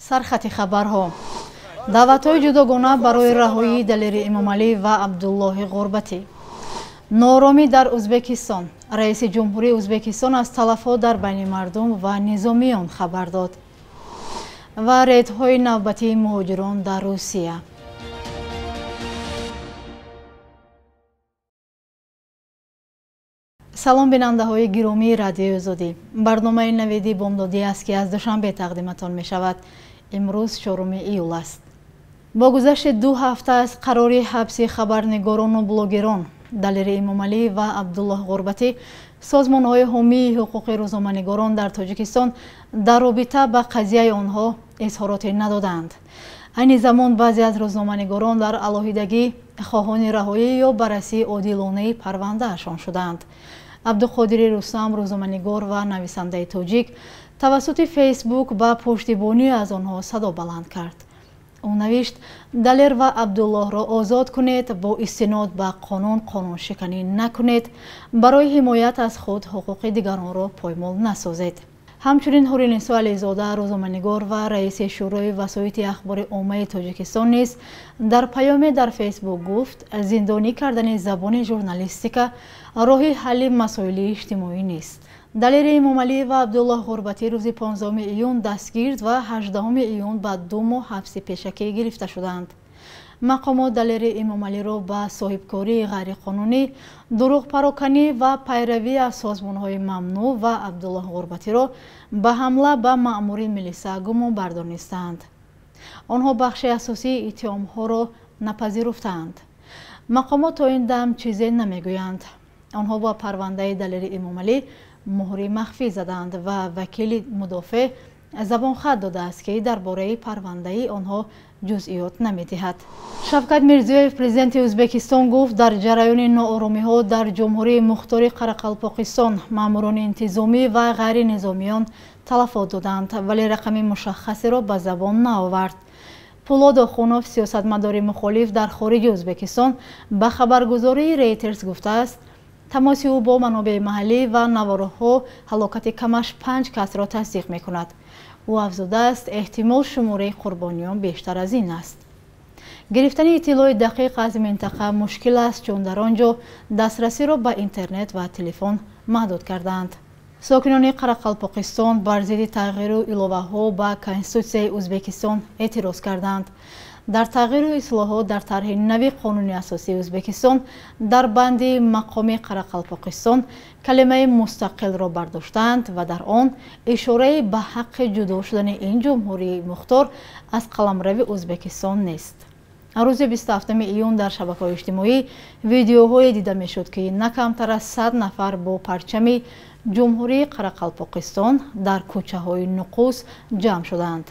Сархати хабарҳо. Даъватҳои ҷудогона барои раҳоии Далери Эмомалӣ ва Абдуллоҳи Ғурбатӣ. Нооромӣ дар Ӯзбекистон. Раиси ҷумҳурии Ӯзбекистон аз талафот дар байни мардум ва низомиён хабар дод. Ва рейдҳои навбатии муҳоҷирон дар Русия. Салом бинандаҳои гиромии Радиои Озодӣ. Барномаи навиди бомдодӣ аст, ки аз Душанбе тақдиматон мешавад. Имрӯз 4 июл аст. Бо гузашти 2 ҳафта аз қарори ҳабси хабарнигорону блогерон Далери Эмомалӣ ва Абдуллоҳ Ғурбатӣ, созмонҳои ҳомии ҳуқуқи рӯзноманигорон дар Тоҷикистон дар робита ба қазияи онҳо изҳороте надоданд. Айни замон баъзе аз рӯзноманигорон дар алоҳидагӣ хоҳони раҳоӣ ё баррасии одилонаи парвандаашон шуданд. Абдуқодири Рустам, рӯзноманигор ва нависандаи тоҷик, тавассути Фейсбук ба пуштибонӣ аз онҳо садо баланд кард. Ӯ навишт: Далер ва Абдуллоҳро озод кунед, бо истинод ба қонун қонуншиканӣ накунед, барои ҳимоят аз худ ҳуқуқи дигаронро поймол насозед. Ҳамчунин Ҳуринисо Ализода, рӯзноманигор ва раиси Шӯрои васоити ахбори оммаи Тоҷикистон низ дар паёме дар Фейсбук гуфт: зиндонӣ кардани забони журналистика роҳи ҳалли масоили иҷтимоӣ нест. Далери Эмомалӣ ва Абдуллоҳ Ғурбатӣ рӯзи 15 июн дастгир ва 18 июн ба 2 моҳ ҳабси пешакӣ гирифта шуданд. Мақомот Далери Эмомалиро ба соҳибкории ғайриқонунӣ, дурӯғпароканӣ ва пайравӣ аз созмонҳои мамнӯъ ва Абдуллоҳ Ғурбатиро ба ҳамла ба маъмури милиса гумон бардонистанд. Онҳо бахши асосии иттиҳомҳоро напазируфтаанд. Мақомот то ин дам чизе намегӯянд. Онҳо ба парвандаи Далери Эмомалӣ муҳри махфӣ заданд ва вакили мудофеъ забонхат додааст, ки дар бораи парвандаи онҳо ҷузъиёт намедиҳад. Шавкат Мирзиёев, президенти Ӯзбекистон, гуфт дар ҷараёни нооромиҳо дар Ҷумҳурии Мухтори Қарақалпоқистон маъмурони интизомӣ ва ғайринизомиён талафот доданд, вале рақами мушаххасеро ба забон наовард. Пулод Охунов, сиёсатмадори мухолиф дар хориҷи Ӯзбекистон, ба хабаргузории Рейтерс гуфтааст, тамоси ӯ бо манобеи маҳаллӣ ва навораҳо ҳалокати камаш 5 касро тасдиқ мекунад. Ӯ афзудааст, эҳтимол шумораи қурбониён бештар аз ин аст. Гирифтани иттилои дақиқ аз минтақа мушкил аст, чун дар он ҷо дастрасиро ба интернет ва телефон маҳдуд кардаанд. Сокинони Қарақалпоқистон бар зидди тағйиру иловаҳо ба Конститутсияи Ӯзбекистон эътироз карданд. Дар тағйиру ислоҳот дар тарҳи нави қонуни асосии Ӯзбекистон дар банди мақоми Қарақалпоқистон калимаи мустақилро бардоштаанд ва дар он ишораи ба ҳаққи ҷудо шудани ин ҷумҳурии мухтор аз қаламрави Ӯзбекистон нест. Рӯзи 27 июн дар шабакаҳои иҷтимоӣ видеоҳое дида мешуд, ки на камтар аз 100 нафар бо парчами Ҷумҳурии Қарақалпоқистон дар кӯчаҳои Нуқус ҷамъ шуданд.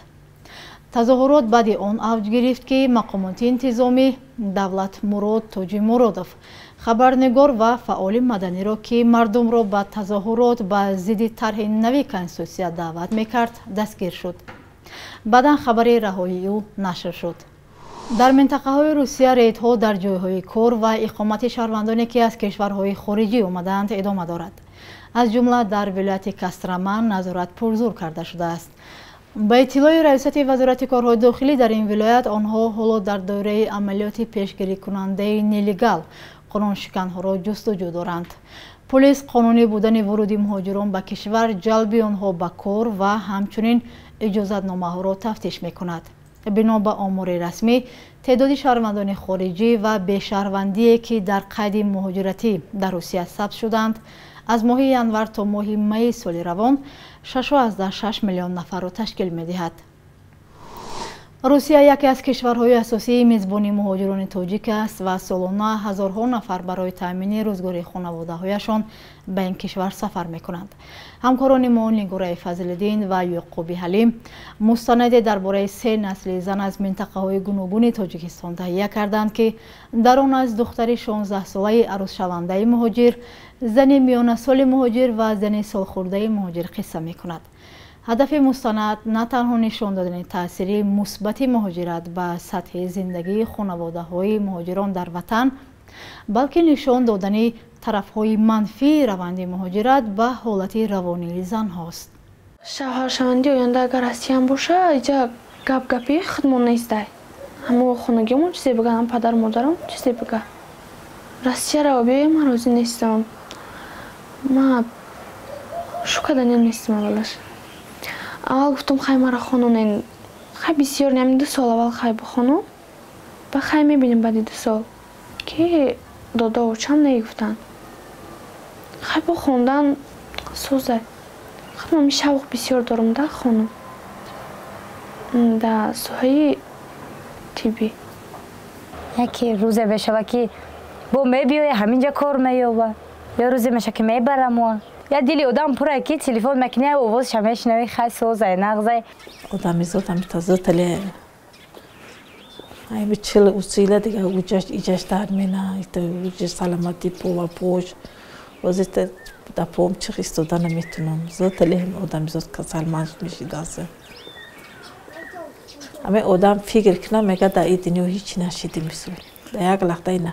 Тазоҳурот баъди он авҷ гирифт, ки мақомоти интизомӣ Давлатмурод Тоҷимуродов, хабарнигор ва фаъоли маданиро, ки мардумро ба тазоҳурот ба зидди тарҳи нави конститутсия даъват мекард, дастгир шуд. Баъдан хабари раҳоии ӯ нашр шуд. Дар минтақаҳои Русия рейдҳо дар ҷойҳои кор ва иқомати шаҳрвандоне, ки аз кишварҳои хориҷӣ омадаанд, идома дорад. Аз ҷумла дар вилояти Кострома назорат пурзур карда шудааст. Ба иттилои раёсати вазорати корҳои дохилӣ дар ин вилоят, онҳо ҳоло дар доираи амалиёти пешгирикунандаи нелегал қонуншиканҳоро ҷустуҷӯ доранд. Полис қонунӣ будани вуруди муҳоҷирон ба кишвар, ҷалби онҳо ба кор ва ҳамчунин иҷозатномаҳоро тафтиш мекунад. Бино ба омори расмӣ, теъдоди шаҳрвандони хориҷӣ ва бешаҳрвандие, ки дар қайди муҳоҷиратӣ дар Русия сабт шуданд, аз моҳи январ то моҳи майи соли равон 6,6 миллион нафарро ташкил медиҳад. Русия яке аз кишварҳои асосии мизбони муҳоҷирони тоҷик аст ва солона ҳазорҳо нафар барои таъмини рӯзгори хонаводаҳояшон ба ин кишвар сафар мекунанд. Ҳамкорони мо Нигораи Фазлиддин ва Ёқуби Ҳалим мустанаде дар бораи 3 насли зан аз минтақаҳои гуногуни Тоҷикистон таҳия карданд, ки дар он аз духтари 16-солаи арӯзшавандаи муҳоҷир, зани миёнасоли муҳоҷир ва зани солхӯрдаи муҳоҷир қисса мекунад. Ҳадафи мустанад на танҳо нишон додани таъсири мусбати муҳоҷират ба сатҳи зиндагии хонаводаҳои муҳоҷирон дар ватан, балки нишон додани тарафҳои манфии раванди муҳоҷират ба ҳолати равонии занҳост. Шавҳаршаванди оянда агар Россиям боша, иҷа Гап-гапи худмон нестай. Ҳамо хонагиамон чизе биган, ҳам падару модарам чизе биган. Россияро биёем, ман розӣ нестам. Ма шу карданиам нестам аввалаш. Аввал гуфтам хай мара хононен. Хай бисёр не, 2 сол аввал хай бихонам. Ба хай мебинем баъди 2 сол. Ки додо очам негуфтанд. Хай бо хондан созай. Худман шавқ бисёр дорам да хонам. Да соҳаи тиббӣ. Яке рӯзе мешава ки бо мебиёя ҳаминҷа кор меёба. Ё рӯзе меша ки мебарамуа. Я дили одам пура ки телефон мекунӣ, овозша мешунавӣ, хай созай, нағзай. Одамизод ҳамита зотале. Ай бичил усила дига уҷаш иҷаш дар мена, ита уҷаш саламати пова пош. Озита да пом чих истода наметунам. Зотале одамизод касалманш мешидасе. Аме одам фикр кна мега да и дунё ҳеч нашиди мисол. Да як лахта ина.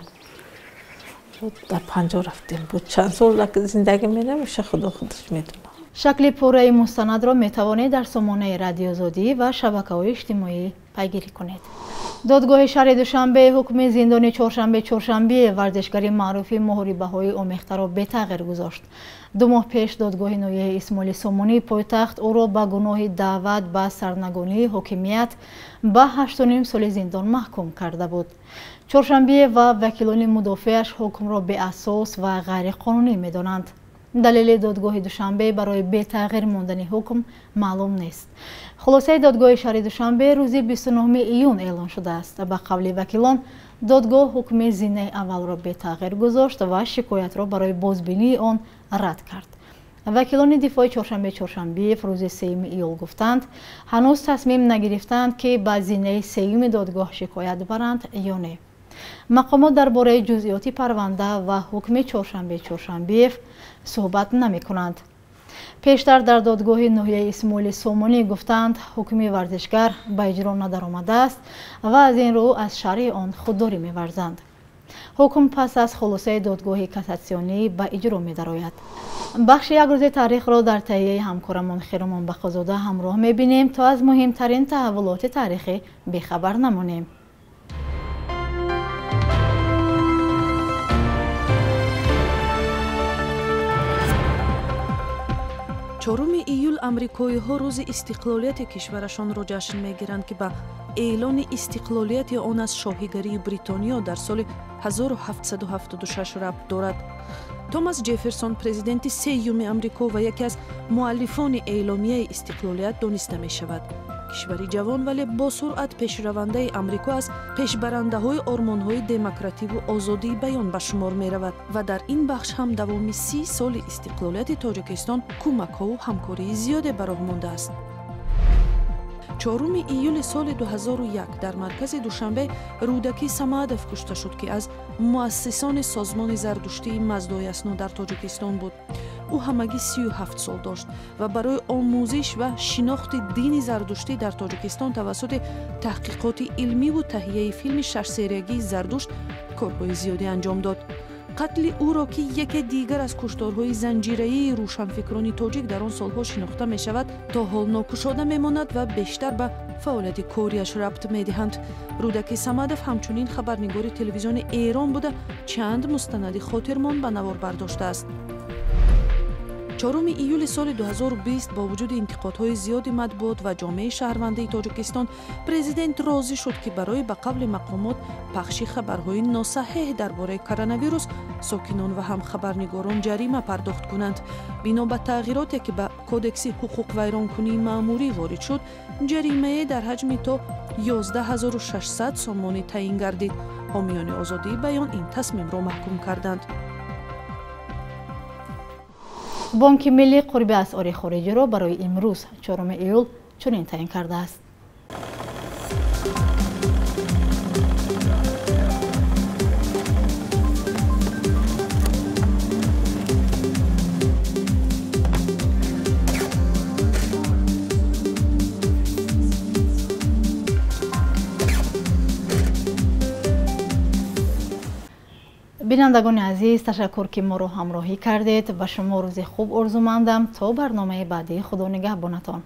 Да 50 рафтем. Бо чанд сол зиндагӣ менамуша худо худаш медонад. Шакли пурраи мустанадро метавонед дар сомонаи Радиозодӣ ва шабакаҳои иҷтимоӣ пайгирӣ кунед. Додгоҳи шаҳри Душанбе ҳукми зиндони чоршанбе варзишгари маъруфи муҳорибаҳои омехтаро бетағйир гузошт. 2 моҳ пеш додгоҳи ноҳияи Исмоили Сомонии пойтахт ӯро ба гуноҳи даъват ба сарнагонии ҳокимият ба 8,5 соли зиндон маҳкум карда буд. Чоршанбе ва вакилони мудофиаш ҳукмро беасос ва ғайриқонунӣ медонанд. Далели додгоҳи Душанбе барои бетағйир мондани ҳукм маълум нест. Хулосаи додгоҳи шаҳри Душанбе рӯзи 29 июн эълон шудааст. Ба қавли вакилон, додгоҳ ҳукми зинаи аввалро бетағйир гузошт ва шикоятро барои бозбинии он рад кард. Вакилони дифои Чоршанбе Чоршанбиев рӯзи 3 июл гуфтанд, ҳанӯз тасмим нагирифтанд, ки ба зинаи сеюми додгоҳ шикоят баранд ё не. Мақомот дар бораи ҷузъиёти парванда ва ҳукми Чоршанбе Чоршанбиев суҳбат намекунанд. Пештар дар додгоҳи ноҳияи Исмоили Сомонӣ гуфтанд, ҳукми варзишгар ба иҷро надаромадааст ва аз ин рӯ аз шарҳи он худдорӣ меварзанд. Ҳукм пас аз хулосаи додгоҳи кассатсионӣ ба иҷро медарояд. Бахши як рӯзи таърихро дар таҳияи ҳамкорамон Хиромон Бақозода ҳамроҳ мебинем, то аз муҳимтарин таҳаввулоти таърихӣ бехабар намонем. Чоруми июл амрикоиҳо рӯзи истиқлолияти кишварашонро ҷашн мегиранд, ки ба эълони истиқлолияти он аз шоҳигарии Бритониё дар соли 1776 рабт дорад. Томас Ҷефферсон, президенти сеюми Амрико ва яке аз муаллифони эъломияи истиқлолият дониста мешавад. Кишвари ҷавон, вале бо суръат пешравандаи Амрико аз пешбарандаҳои ормонҳои демокративу озодии баён ба шумор меравад ва дар ин бахш ҳам давоми 30 соли истиқлолияти Тоҷикистон кӯмакҳову ҳамкории зиёде ба роҳ мондааст. 4 июли соли 2001 дар маркази Душанбе Рӯдакӣ Самадов кушта шуд, ки аз муассисони созмони зардуштии Маздоясно дар Тоҷикистон буд. Ӯ ҳамагӣ 37 сол дошт ва барои омӯзиш ва шинохти дини зардуштӣ дар Тоҷикистон тавассути таҳқиқоти илмиву таҳияи филми шашсериягии Зардушт корҳои зиёде анҷом дод. Қатли ӯро, ки яке дигар аз кушторҳои занҷираии рӯшанфикрони тоҷик дар он солҳо шинохта мешавад, то ҳол нокушода мемонад ва бештар ба фаъолияти кориаш рабт медиҳанд. Рӯдакӣ Самадов ҳамчунин хабарнигори телевизиони Эрон буда, чанд мустанади хотирмон ба навор бардоштааст. 4 июли соли 2020 бо вуҷуди интиқодҳои зиёди матбуот ва ҷомеаи шаҳрвандии Тоҷикистон, президент розӣ шуд, ки барои ба қавли мақомот пахши хабарҳои носаҳеҳ дар бораи коронавирус сокинон ва ҳам хабарнигорон ҷарима пардохт кунанд. Бино ба тағйироте, ки ба кодекси ҳуқуқвайронкунии маъмурӣ ворид шуд, ҷаримае дар ҳаҷми то 11600 сомонӣ таъин гардид. Ҳомиёни озодии баён ин тасмимро маҳкум карданд. Бонки миллӣ қурби асъори хориҷиро барои имрӯз 4 июл чунин таъин кардааст. Бинандагони азиз, ташаккур, ки моро ҳамроҳӣ кардед. Ба шумо рӯзи хуб орзумандам. То барномаи баъдӣ, Худо нигаҳбонатон.